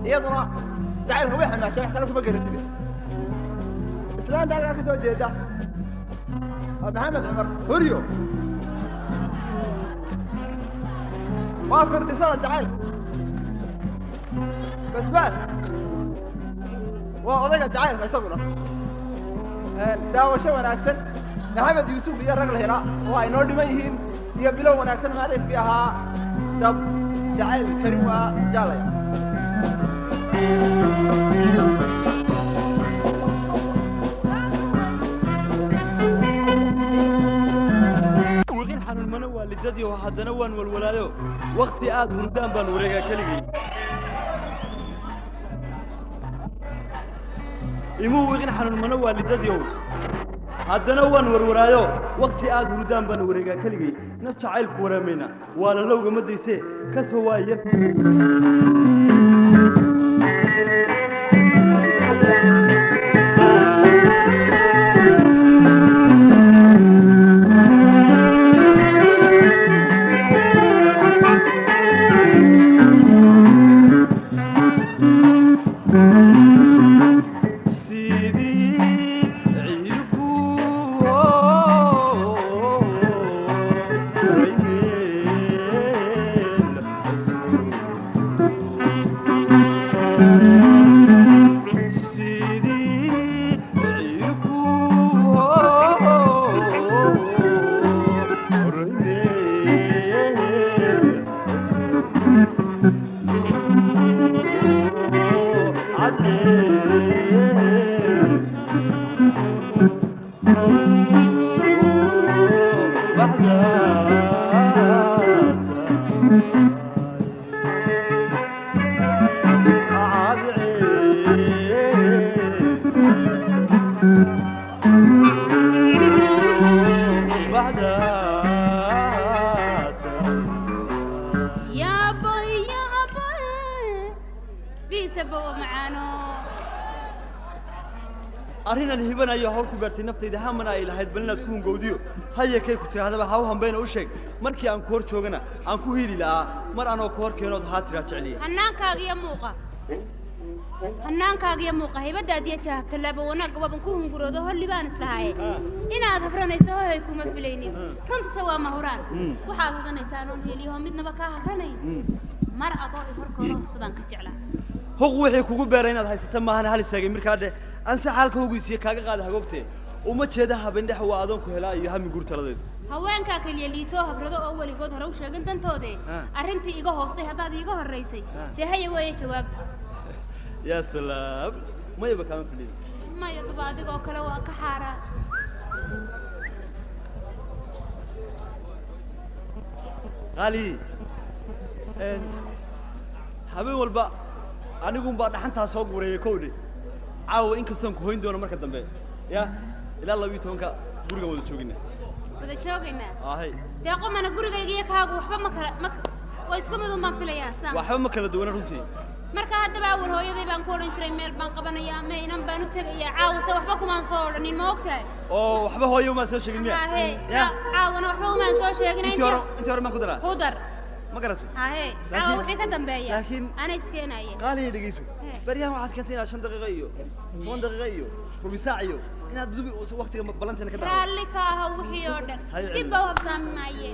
Iyaduna jacaylka way xamaashay, wax kale kuma garatide. Islaanta halkaa ka soo jeeda waa Maxamed Cumar Huryo, waa firdhisada jacaylka. Basbaas waa odayga jacaylka isaguna. Daawasho wanaagsan. Maxamed Yuusuf iyo rag la helaa oo ay noo dhiman yihiin iyo bilow wanaagsan maadayskii ahaa dab jacayl karin waa jaalaya. Wiqin xanuunmana waalidadii, haddana waan walwalaayo, wakhti aad hurdaan baan wareegaa keligay. Imuu wiqin xanuunmana waalidadiow, haddana waan warwaraayo, wakhti aad hurdaan baan wareegaa keligay. Naf jacaylku waraamayna waa lalowga ma daysee ka soo waaya. Sidii ciidku sidii ciidku يا بوي يا أبوي بيسبو معانو. Arrinaan hibanayo hawl ku beertay naftayda hamana ay lahayd, bal inaad ku hungowdiyo haya kay ku tirahdaba ha u hambayna u sheeg. Markii aan ku hor joogana aan ku hiili la'aa, mar anoo ku hor keenood haa tiraa jecliya. Hannaankaaga iyo muuqa, hannaankaaga iyo muuqa, haybadaadiyo jahabta laaba wanaagga waaban ku hunguroodo, holli baan islahaaye. Inaad habranayso hohay kuma filaynin, runtase waa mahuraan. Waxaad hadanaysaa anoon heliyaho midnaba kaa hagranayn, mar adoo i horkooda hubsadaan ka jeclaa. Huq wixii kugu beeray inaad haysato maahan hal istaagay markaa dheh anse xaalka huguysiiye kaaga qaada hagoogtee uma jeeda habendhex waa adoonku helaa iyo hami guur taladeed. Haweenkaa keliya liitoo habrado oo weligood hore u sheegin dantoode. Arrintii iga hoostay haddaad iiga horraysay, dee haya weeye jawaabta. Yaa salaam, mayaba kaama filin. Maya duba, adigoo kale waa ka xaaraan. Qaali, habeen walba anigun baa dhaxantaa soo guureeya kowdhe. Caawa inkastoon ku hoyn doono marka dambe ya ilaa 12-ka gurigan wada joogina. Wada joogaynaa? Ahay. Dee qumana gurigayga iyo kaagu waxba ma kala ma waa isku mid un baan filayaa saa. Waxba ma kala duwana runtii. Marka haddaba awal hooyaday baan ku odhan jiray meel baan qabanayaa ama inan baan u tegayaa, caawase waxba kumaan soo odhanin, ma ogtahay? Oo waxba hooyo umaan soo sheegin miya? Hahe. Ya. Caawana waxba umaan soo sheegin. Intii hore, intii hore maan ku daraa? Ku dar. Ma garatay? Hahe, caawa wixii ka dambeeya laakiin- ana iskeenaye. Qaaliya, dhegeyso. He. Baryahan waxaad keentay inaad 5 daqiiqo iyo 10 daqiiqo iyo rubi saac iyo inaad dubi waqtiga ballanteena ka dacdo. Raalli ka aho wixii oo dhan. Haye. Dib ba u habsaami maaye.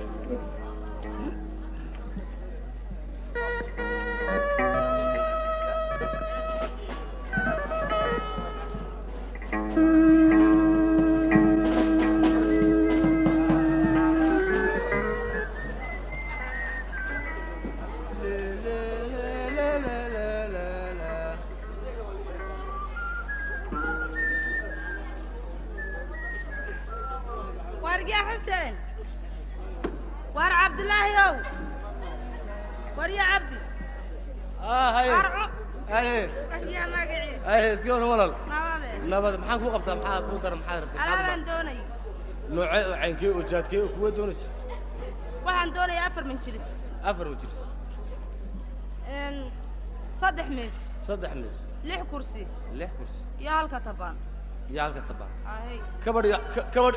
Waar yaa Xuseen, waar Cabdulaahi ow, waar yaa Cabdi. Haye. Waar haye. Yaa magaciisa? Haye, iska war walaal. Nabade. Nabad. Maxaan kuu qabtaa? Maxaa kuu daran? Maxaad rabtay? Alaabaan doonay. Noocee oo caynkee oo jaadkee oo kuwa doonaysa? Waxaan doonayaa afar minjilis. Afar majlis. Saddex miis. Saddex miis. Lix kursi. Lix kursi. Iyo halka tabaan. Iyo halka tabaan. Ahay. Kabadh iyo kabadh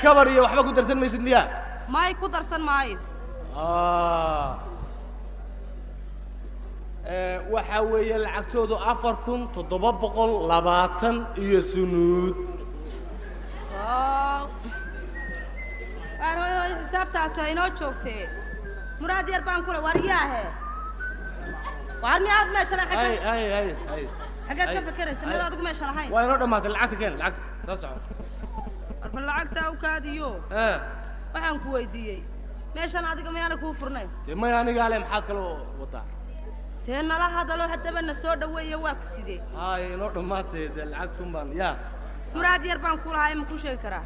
kabar iyo waxba ku darsan maysid miyaa? May, ku darsan maayo. Ah. Waxa weeye lacagtoodu 4720 iyo sunuud. Waaw. Waar hooy hooy xisaabtaasi waa inoo joogtee. Muraad yar baan kule waar yaahe. Waar miyaad meesha lahayn? Ay ay ay ay. Xaggeed ka fekeraysa miyaad adigu meesha lahayn? Waa inoo dhammaatay lacagta keen lacagta soo soco. War bal lacagta u kaadiyo. Waxaan ku weydiiyey meeshan adiga miyaana kuu furnayn? Dee maya aniga ale maxaad kaloo wadaa? Dee nala hadalo haddaba na soo dhaweeye waa ku sidee? Haye inoo dhammaatay dee lacagtun baan yaa. Muraad yar baan ku lahaa ma ku sheegi karaa?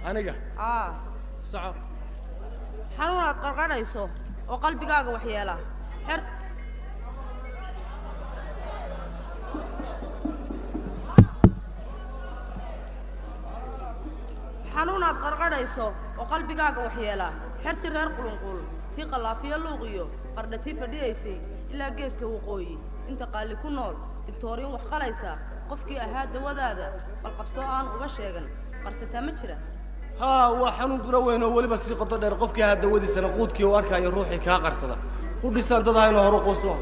Aniga? Aa. Soco. Xanuun aad qarqarhayso oo qalbigaaga waxyeela. Xer xanuun aad qarqarhayso oo qalbigaaga waxyeela. Xerti reer qulunqul, tii qalaafiyo luuqiyo, qardha tii fadhiyaysay ilaa geeska waqooyi. Inta qaali ku nool, digtooriin wax qalaysa, qofkii ahaa dawadaada, bal qabsoo aan uba sheegan, qarsataa ma jira. Haa waa xanuun qura weyn oo weliba sii qoto dheer qofkii ahaa dawadiisana quudkii uu arkaayo ruuxii kaa qarsada. Ku dhisaan dad ahayno horu quuso.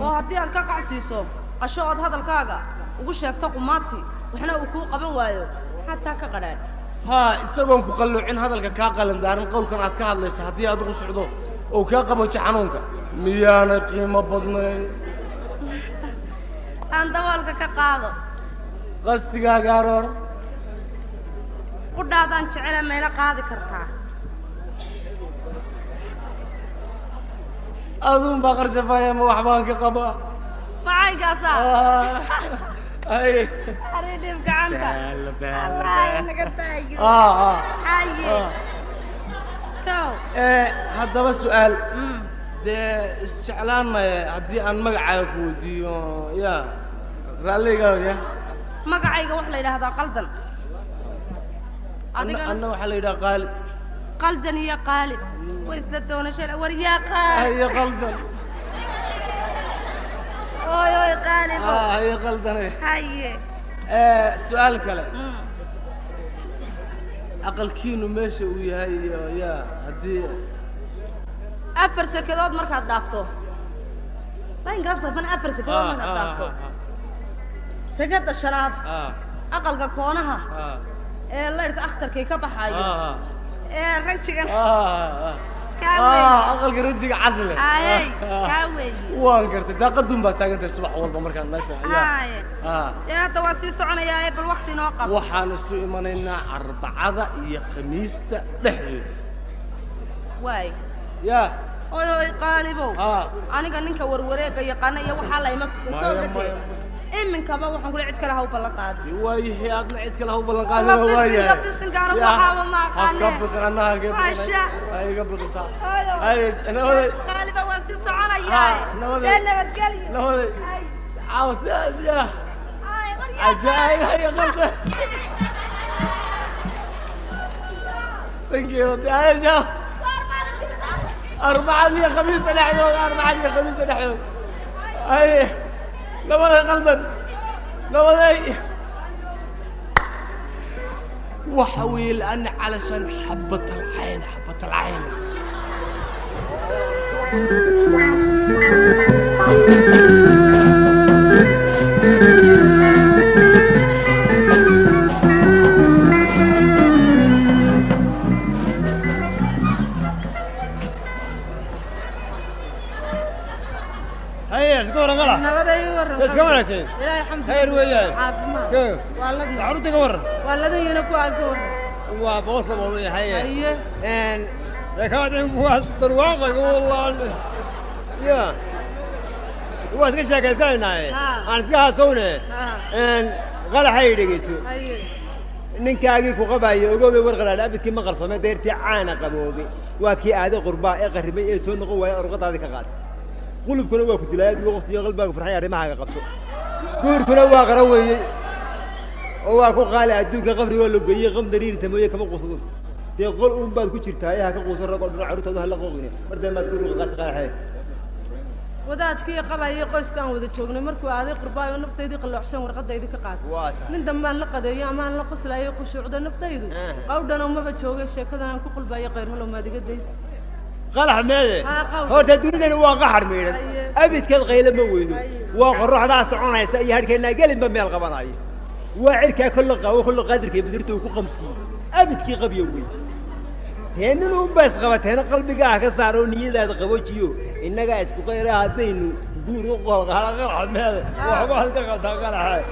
Oo haddii aad ka qacsiiso, qasho ood hadalkaaga ugu sheegto qumaati, waxna uu kuu qaban waayo, xataa ka qadhaadh. Haa isagoon ku qalloocin hadalka kaa qalindaarin qowlkan aad ka hadlayso haddii aad ugu socdo oo kaa qaboojo xanuunka miyaanay qiimo badnayn. Aan daboolka ka qaado. Qasdigaaga aroor. Qudhaadaan jecele mayla qaadi kartaa. Aduun baa qarshafaya ma wax baan ka qabaa. Macaygaasaa. Ay. Arrin gacanta. Allah inaga taayo. Haye. Kow. Haddaba su'aal. Dee isjeclaan maya haddii aan magacaaga ku weydiiyo yaa raalligaaga ya. Magacayga waxa la yidhaahdaa qaldan. Adigana anna waxaa la yidhaha qaalib. Qaldan iyo qaalib. Way isla doonasheen war yaa qaalib. Haye qaldan. Oy oy qaalib. Haye qaldane. Haye. Su'aal kale. Aqalkiinu meesha uu yahay iyo yaa haddii 4 sekadood markaad dhaafto. Laynkaas safan 4 sekadood markaad dhaafto. Sekada shanaad. Aqalka koonaha. Ee layrka akhtarkay ka baxayo. Ee ranjigan. Kaa weyn. Aqalka ranjiga casle. Haye, kaa weyn. Waan gartay daaqadun baa taagantahay subax walba markaan meesha yaa. Haye. Dee hadda waa sii soconayaa ee bal waqti inoo qabo. Waxaan isu imanaynaa Arbacada iyo Khamiista dhexdeeda. Waay. Yaa. Oy oy qaalibow. Aniga ninka warwareega yaqaana iyo waxaa la ima tusin Maya, maya. Iminkaba waxaan kula cid kale ha u ballan qaadin. Waayahay aadna cid kale ha u ballan qaadin waa waayahay. Labisinka bisinkaana waxaaba ma aqaanee. Ha ka biqin annaha ka biqin. Maasha. Ha iga biqintaa. Oy oy. Haye nabaday. Qaaliba waan sii soconayaa. Nabaday. Dee nabadgelyo. Nabaday. Caawa sidaas yaa. Ay, war yaa. Cajaa'ib haye qaldan. Sankeeda dee haye jaa. Arbacada iyo Khamiista dhexdooda, Arbacada iyo Khamiista dhexdooda. Haye. Nabaday qaldan. Nabaday. Waxa weeye la'anna calashaan xabbat alcayn xabbat alcayn. Haye, iska waran mala. Nabaday waran. Iska wanaagsan. Ilaahay xamdi. Khayr weeyaan. Caafimaad. Waa la Carruurta ka waran. Waa ladayina ku aan ka waran. Waa 100% yahay. Haye. Een lakaad waa barwaaqo wallahi. Ya. Waa iska sheekaysanaynaay. Aan iska haasowne. Een qalaxay dhegeyso. Haye. Ninkaagii ku qabayo ogoobay war qalaad abidkii ma qarsoomay deertii caana qaboobay. Waa kii aaday qurbaa ee qarribay ee soo noqon waayay urqadaadii ka qaatay. Qulubkuna waa ku dilaayad ugu qosiyo qalbaagu farxay arrimahaaga qabso. Guurkuna waa qara weeyey. Oo waa ku qaali adduunka qabriga oo la geeyey qam dariir tamooye kama quusado. Dee qol uun baad ku jirtaa ee ha ka quusan rag oo dhan carruurtaadu ha la qooqine. Mar dambe aad guriga qaas qaaxay. Wadaadkii qabayay qoyska aan wada joognay markuu aaday qurbaayo naftaydii qalloocsan warqadaydii ka qaatay. Nin dambaan la qadeeyo ama aan la qoslayo qushuucda naftaydu. Qawdhan oo maba joogay sheekadan aan ku qulbayo khayr halow maad iga days. Qalax meede horta dunidani waa qaxar miidhan abidkeed qayle ma weydo waa qorraxdaa soconaysa iyo harkeennaa gelinba meel qabanayo waa cirkaa kolle qaawo kolle qaadirka badirta uu ku qamsiiyey abidkii qabyo wey teenin uunba isqabateena qalbigaa ka saaro niyadaada qaboojiyo innagaa isku qayra haddaynu guur u qolqaala qalax meede waxba halka qabtaa qalaxe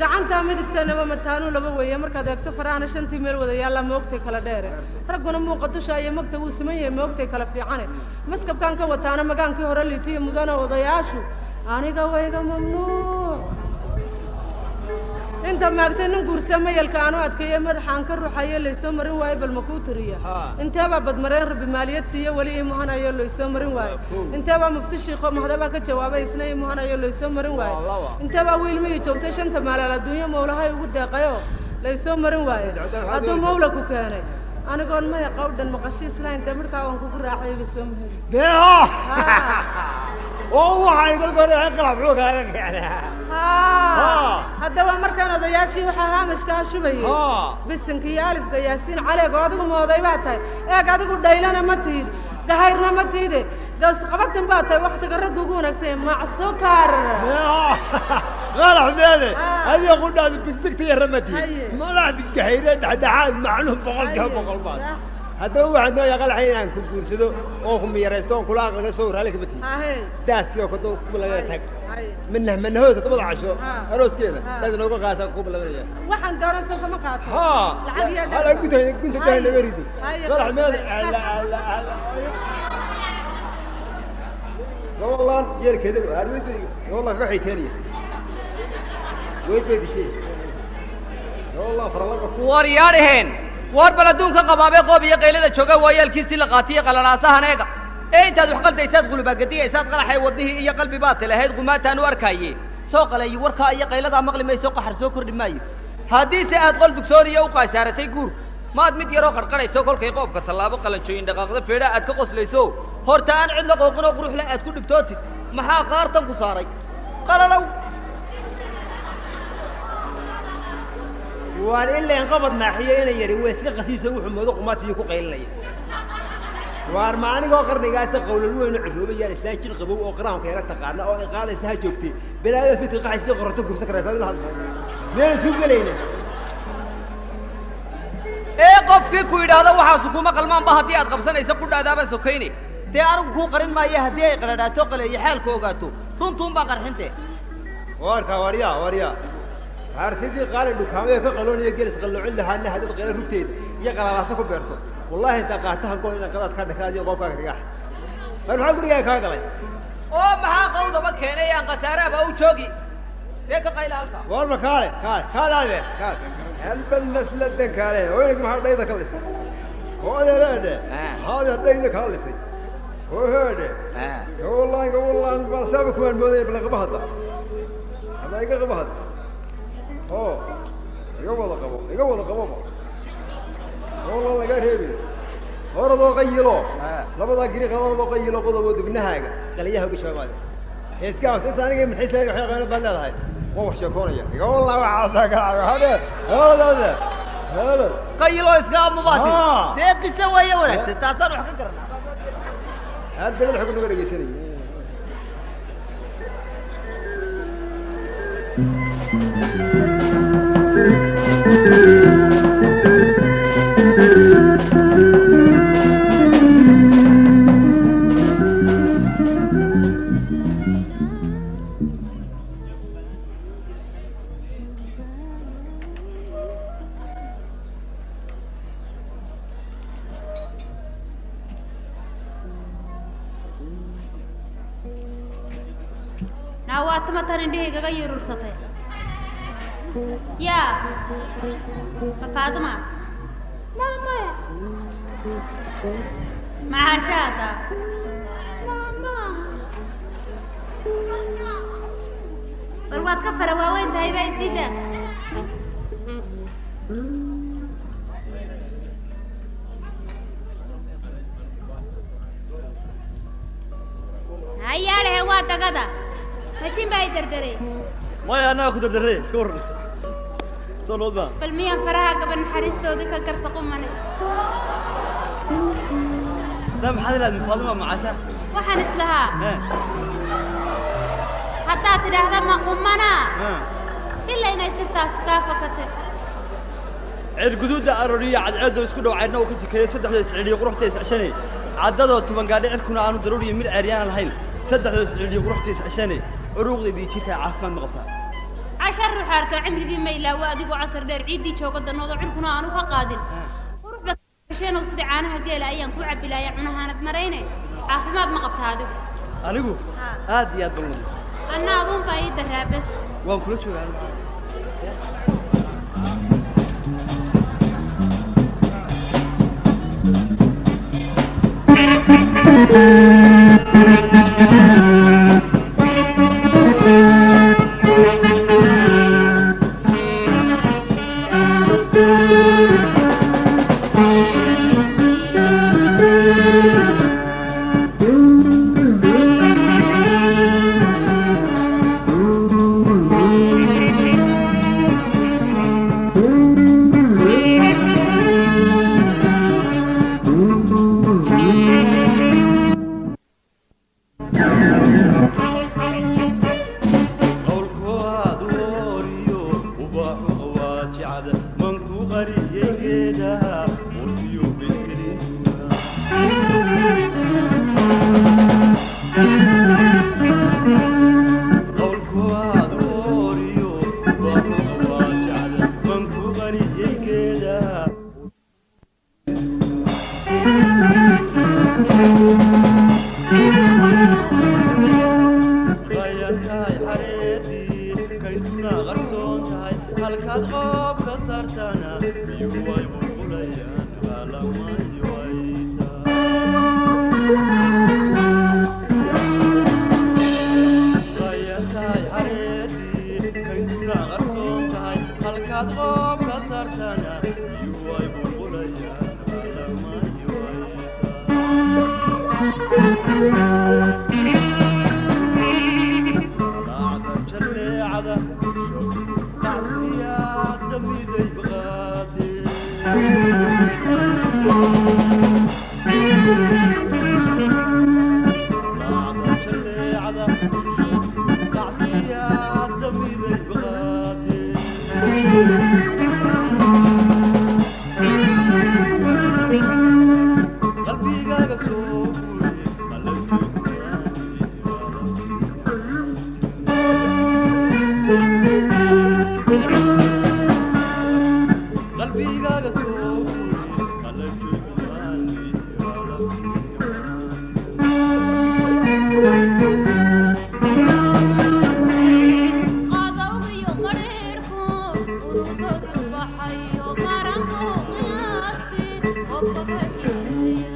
gacantaa midigteenaba mataanuu laba weeye markaad eegto farahana shantii meel wada yaallaa moogtay kala dheere ragguna muuqa dusha iyo magta wuu siman yahay moogtay kala fiicane maskabkaan ka wataana magaankii hore liitiyo mudana odayaashu aniga wayga mamnuuc inta maagtay nin guursa mayalka aanu adkeeye madaxaan ka ruxayo laysoo marin waayo bal ma kuu tiriya inteebaa badmareen rabbi maaliyad siiye weli ii muhanayo laysoo marin waayo inteebaa mufti shiikho mahdabaa ka jawaabay isna ii muhanayo laysoo marin waayo inteebaa wiil miyii joogtay shanta maalaal adduunyo mawlahay ugu deeqayo laysoo marin waayo hadduu mawla ku keenay anigoon maya qawdhan maqashiis lahayn dee markaa waan kugu raacay basoo maheli oo waxaan kolka hore qalax muxuu kaaga keenaa haddaba markaan odayaashii waxaa haamishkaa shubayey bisinka iyo alifka yaasiin caleeg oo adigu mooday baa tahay eeg adigu dhaylana ma tihid gahayrna ma tihide gawsqabatin baa tahay waktiga ragga ugu wanaagsan yahay macsukar qalax meede adiga qudhaadu bigbigta yarra ma tihid madax gahayre dhexdhexaad macluum 100% baad haddaba waxaan doonayaa qalaxa inaan ku guursado oo ku miyaraysto oon kula aqliga soo raalli kama tihi daaskii oo kodo ku laga tag minah minahooda todobada casho arooskeeda daad inooga qaasaan ku balabanaya waxaan doono soo kama qaato lacag iyo hala gunta gunta gahay naga ridi qalax meede gaballaan yeerkeeda gaballaan kaga xayteenaya way beedishay gaballaan faralaqa war yaadhaheen war bal adduunka qabaabee qoob iyo qaylada jooga waayaalkiisii la qaatiye qalalaasahan eega ee intaad wax qaldaysaad qulubaagadiyaysaad qalaxay wadnihii iyo qalbi baad tilahayd qumaataan u arkaaye soo qaleeyi warkaa iyo qayladaa maqli mayso qaxar soo kordhi maayo haddiise aad qol dugsooniyo u qaashaaratay guur maad mid yaroo qarqarhayso kolkay qoobka tallaabo qalanjooyin dhaqaaqda feedha aad ka qoslayso horta aan cid la qooqinoo quruxle aad ku dhibtootid maxaa qaartan ku saaray qalalow waan ileen qabad naaxiyo inay yari way iska qasiiso wuxuu moodo qumaatiyo ku qaylinaya waar ma anigoo qarnigaasa qowlal weynu ciroobayaan islaan jil qabow oo qaraamka yara taqaana oo iqaadaysa ha joogtay balaayada fidka qaxaysa qorrato gursa karaysa adila hadlaysa meel isku gelayna ee qofkii ku yidhaahdo waxaasu kuma qalmaanba haddii aad qabsanayso qudhaadaabaan sokayne dee anigu kuu qarin maayo haddii ay qadhadhaato qaleeyo xaalka ogaato runtuunbaa qarxinte warka waryaa waryaa kaarsidii qaali dhukaamaya ka qaloonaya gelis qalloocin lahaana hadad qaylo rugteeda iyo qalalaasa ku beerto wallaahi intaa qaatahan goon inaan qadaad ka dhakaad iyo qoobkaaga rigaax mar maxaa gurigaaga kaa galay oo maxaa qawdaba keenay aan khasaaraaba u joogi dee ka qayla halkaa goorma kaale kaale kaale kaale halban masladan kaale hooyanka maxaa dhayda ka lisay oo adeereedhe maxaa dhayda kaa lisay oo heedhe wallaahi wallaahi balsaaba kuwaan moodaya bal qaba hadda hadda iga qaba hadda oo iga wada qabo iga wada qaboba wallah laga reebi horadoo qayilo labadaa giri qadadoo qayilo qodoboo dibnahaaga qaliyaha uga jawaabaade heeskaas inta aniga minxiisaaga waxay qabaan baad leedahay waan wax sheekoonaya iga wallah waxaasaa ka hade hade hade qayilo iska amubaati dee qise weeye wanaagsan taasaan wax ka garanaa hal beled xog naga dhegeysanaya Nawaatama tan indhahaygaga yurursatay yaa ma Faaduma maya macaashaada bal waad ka fara waaweyn tahay baa isida hayaadhahe waa dagada majin baa i dardaray maya annaga ku dardaray iska warran soo nood baa bal miyaan faraha gaba naxariistoodii ka garta qumane Haddaba maxaad ilaad Faaduma macaasha? Waxaan islahaa haddaad tidhaahda ma qumanaa bila inay sirtaasi kaa fakatay. Cirguduudda arooriya cadceedoo isku dhow caydhna uu ka sokeeyo, saddexdoo iscidhiyo quruxta isceshanay, caddadoo 10 gaadhi cirkuna aanu daruuriyo mid ceeryaana lahayn, saddexdoo iscidhiyo quruxta isceshanay, curuuqdayda iyo jirkaa caafimaad ma qabtaa? Cashar ruuxa arkaa cimrigii ma ilaawo, adigoo casar dheer ciiddii jooga dannoodo cirkuna aanu ka qaadin quruxda sheenow, sida caanaha geela ayaan ku cabbilaaya cunahaanad marayne, caafimaad ma qabtaa adigu? Anigu aad iyo aad baan wada. Anna aduun baa ii daraa bes. Waan kula joogaa anigu. Qowlku aad wooriyo ubaaxu qawaajicada manku qariyey geedaha qurtiyo bedgelintuna. Qowlku aad wooriyo ubaaxu qawaajicada manku qariyey geedaha qayan tahay xareedii kaytuna qarsoon tahay, halkaad qoob ka saartana biyuhu way qulqulayaan qaalamayo ay qayan tahay xareedii kaytuna qarsoon tahay, halkaad qoob ka saartana biyuhu way qulqulayaan qaalamayo ay raacda jalleecada tacsiyaa damiday baqaade raacda jalleecada tacsiyaa damiday baqaade. Qalbigaaga soo guri qalbigaaga soo guri qalajooymaani. Qadawgiyo madhiidhku unuta subaxayo qaranku qiyaastii qofka ka shisheeya.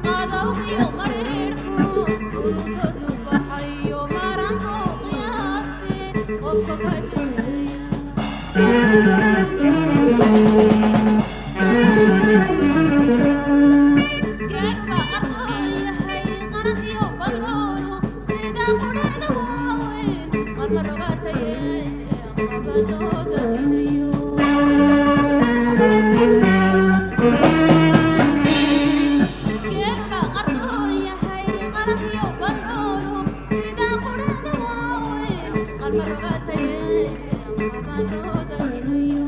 Qadawgiyo madhiidhku unuta subaxayo qaranku qiyaastii qofka ka shisheeya. Geed baa qarsoon yahay qarankiyo bandoolu sidaan ku dhacda waaweyn marmar ogaata yeeshee qabadooda gelayo. Geed baa qarsoon yahay qarankiyo bandoolu sidaan ku dhacda waaweyn marmar ogaata yeeshee qabadooda gelayo.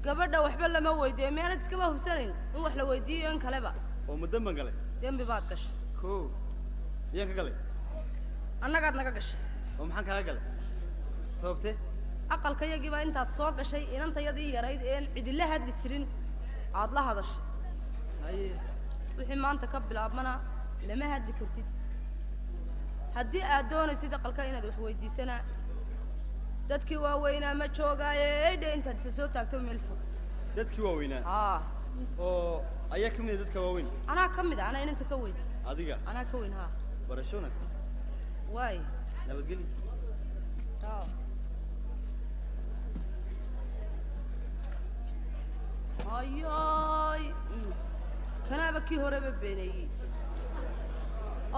Gabadha waxba lama weydiiyo meelad iskama hubsanayn in wax la weydiiyo in kaleba oo ma damban galay dambi baad gashay koo miyaan ka galay annagaad naga gashay oo maxaan kaaga galay sababtee aqalkayagii baa intaad soo gashay inantayadii yarayd een cidila hadli jirin aad la hadashay haye wixii maanta ka bilaabmana lama hadli kartid haddii aad doonaysid aqalka inaad wax weydiisanaa dadkii waaweynaa ma joogaaye dhe intaad isa soo taagto meel fog dadkii waaweynaa haa oo ayaa ka mid ah dadka waaweyn anaa ka mid ah anaa inanta ka weyn adiga anaa ka weyn haa barasho wanaagsan waay nabadgelyo taa ayoy kanaaba kii horeba beeneeyey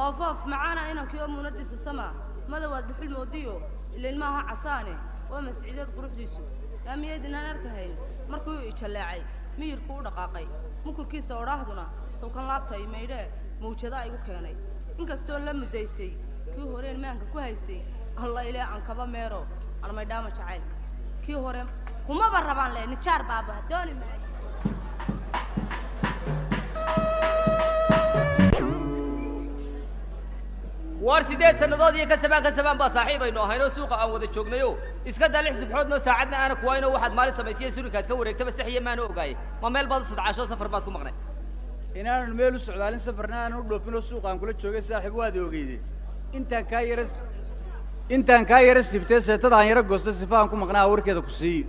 oofoof macaana inankii oo muunadiisu samaa madawaad dhuxul moodiyo ilayn maaha casaane waa masciideed quruxdiisu laamiyeedinaan arkahayn markuu i jalleecay miyirku u dhaqaaqay mukurkiisa odhaahduna sawkan laabtay maydhee mawjadaa igu keenay Inkastoo la mudaystay kii horeen maanka ku haystay alla ilaa aan kaba meero almaydhaama jacaylka kii hore kumaba rabaan le nijaar baaba dooni maayo. War 8 sannadood iyo ka sabaan baa saaxiib aynu ahaynoo suuqa aan wada joognayo iska daa 6 subxoodnoo saacadna aana kuwayno waxaad maalin samaysiyey surinkaad ka wareegtaba sax iyo maana ogaaye ma meel baad u sodcaasho safar baad ku maqnay. Inaanan meel u socdaalin safarna aanan u dhoofinoo suuqa aan kula joogay saaxiib waad ogeyde intaan kaa yara sibtee seetadaan yara goostay sifa aan ku maqnaa warkeeda ku siiyo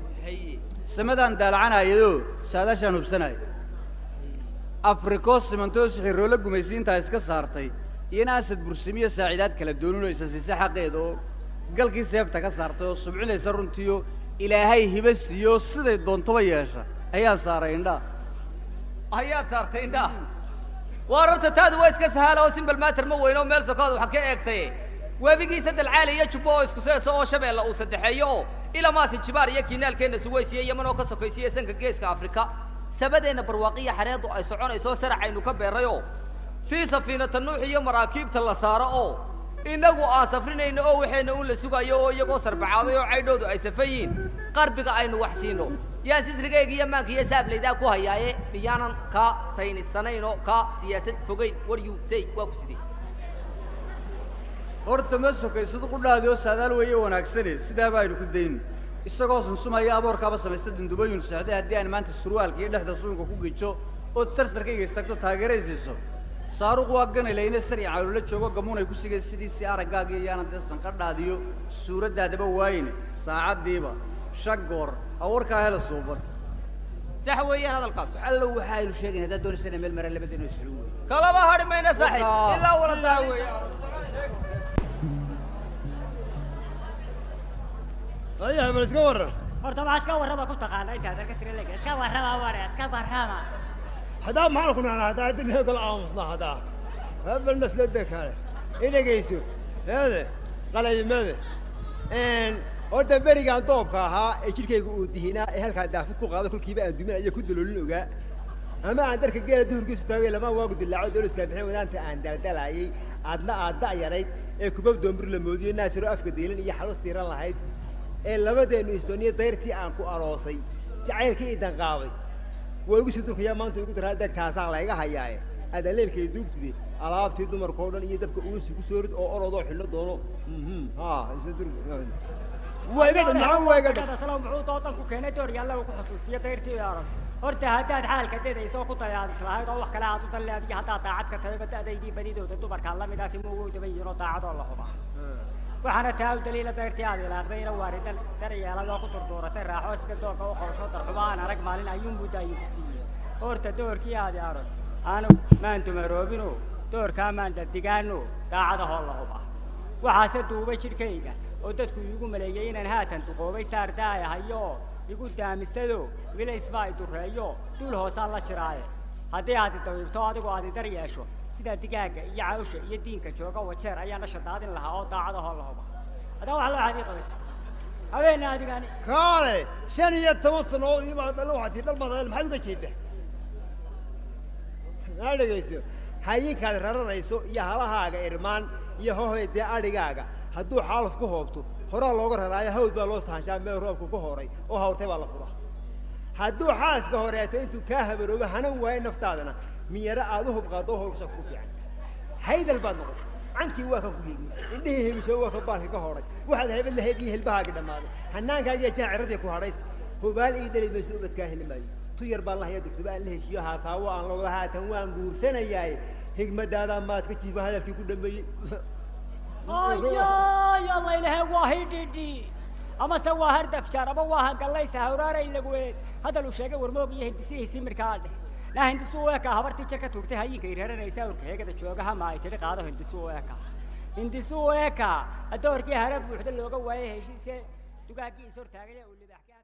samadaan daalacanayadoo saadaashaan hubsanaya afrikoo simantoo sixiroolo gumaysiintaa iska saartay iyana asad bursimiyo saaciidaad kala dooninaysa siise xaqeeda oo galkii seebta ka saartay oo subcinaysa runtiiyo ilaahay hiba siiyo siday doontoba yeesha ayaa saaray indhaa. Ayaad saartay indhaa. Waar horta taadu waa iska sahala oo simbal maater ma weyno meel sokood waxaad ka eegtay webigiisa dalcaali iyo jubbo oo isku seeso oo shabeella uu saddexeeyo oo ilamaasi jibaar iyo kiinaalkeenna suwaysiya yaman oo ka sokaysiya sanka geeska Afrika sabadeenna barwaaqiya xareedu ay soconayso saracaynu ka beerayoo tii safiinata nuux iyo maraakiibta la saaro oo innagu aan safrinayno oo waxayna uun la sugayo oo iyagoo sarbacaaday oo caydhoodu ay safan yihiin qarbiga aynu wax siino yaa sidrigayga iyo maanka iyo saablaydaa ku hayaaye miyaanan kaa saynisanayn oo kaa siyaasad fogayn war you say waa ku sidee. Horta ma sokaysad qudhaadi oo saadaal weeye wanaagsane sidaaba aynu ku dayno isagoo sunsumaya aboorkaaba samaysta dundubayun seexday haddii aan maanta surwaalka iyo dhexda suunka ku gejo ood sarsarkayga istaagto taageeraysiiso saaruq waa ganalayna sari cawlula joogo gamuunay ku sigay sidiisii araggaaga iyo yaanan dee sanqadhaadiyo suuraddaadaba waayne saacaddiiba shagoor awarkaa hela suuban. Sax weeyaan hadalkaas. Allo waxa aynu sheegayn haddaad doonaysa inay meel maraan labadeenu isxilin weyn. Kalaba hadhi mayna saaxiib ilaa wala taa weeyaan. Ayaha bal iska warran. Horta waxaa iska warrama ku taqaana intaad arka tira leeg iska warrama ware iska warrama. هذا ما كنا هذا الدنيا كل عامصنا هذا هذا المسلك هذا إذا جيسو هذا قال لي ماذا إن أنت بريء عن طوب ها إيش كي يقول هنا هل كان دافت كل هذا كل كيف أدمنا يكون دلول لغة أما عندك جيل دور جيس تاوي لما واقد اللعب دور إسلام الحين وأنت عند دلعي عندنا عدا يا ريت كباب دمر لمودي الناس يروح أفكار ديلن يحرص تيران لهيد لما ده إستونيا طيرتي عنكو أراسي جعل كي إذا قاوي ويقول سيدك يا مانتو يقول هذا كاسع لا يجا هياي هذا ليل كي يدوب تدي ألعاب تدو مركونا يدبك أوس يكسرد أو أرضه حلو دونه ها سيدك ويقعد نعم ويقعد هذا طلع معوض طاطن كوكينة دور يلا وكحصصتي طيرتي يا رأس horta haddaad xaalka dadayso ku tayaadis lahayd oo wax kale aad u dalleediyo haddaad daacad ka tahay bada'daydii badidooda dumarkaa la mid ah timuhu way daban yihiin oo daacadoo la huba waxaana taa u daliila dayrtii aad ilaaqdayna waaridan daryeelad oo ku durduuratay raaxo sida doorka u qorsho darxuba aan arag maalin ayuunbuu daayi ku siiyey horta doorkii aad aros aanu maan dumaroobino doorkaa maan dadigaano daacadahoo la huba waxaase duubay jidhkayga oo dadku iigu maleeyey inaan haatan duqoobay saar daayahayo igu daamisado wilays baa i dureeyo duul hoosaan la shiraaye haddii aad dawiibto adigoo aad idar yeesho sida digaaga iyo cawsha iyo diinka jooga wajeer ayaan dhasha daadin lahaa oo daacadahoo la huba haddaba wax loo caadi qabay habeena adigani kaale 15 sanood iyo baa dhalo waxaad dhal badan maxaad uga jeedaa maxaa dhageyso hayinkaad raranayso iyo halahaaga irmaan iyo hohoydee adhigaaga hadduu xaaluf ku hoobto horaa looga raraayo hawd baa loo sahanshaa meel roobku ku horay oo hawrtay baa la furaa hadduu xaaska horeeto intuu kaa habaroobo hanan waayo naftaadana miyara aad u hubqaado howlsha ku fiican haydal baad noqotay cankii waa kan ku higi indhihii himisho waa kan baalka ka horay waxaad haybad lahayd iyo hilbahaagi dhammaaday hanaankaagiyo jaan ciradii ku hadhays hubaal ii dhali mayso ubadkaa heli maayo tu yar baan lahaya degtaba aan la heshiiyo haasaawo aan la wada haatan waan guursanayaaye higmadaadaa maaska jiifa hadalkii ku dhameeyey ayay alla ilaahay waa hidhidhi amase waa hardafjaar ama waa hangallaysa hawraaray laguweed hadal uu sheegay warmoog iyo hindisihiisii markaa dheh naa hindisu u ekaa habartii jar ka tuurtay hayinka ireeranaysa awrka heegada joogaha ma ay tidhi qaado hindisu u ekaa hindisu u ekaa adoorkii hara buuxda looga waayay heshiise dugaaggii is hortaagay ee uu libaax ka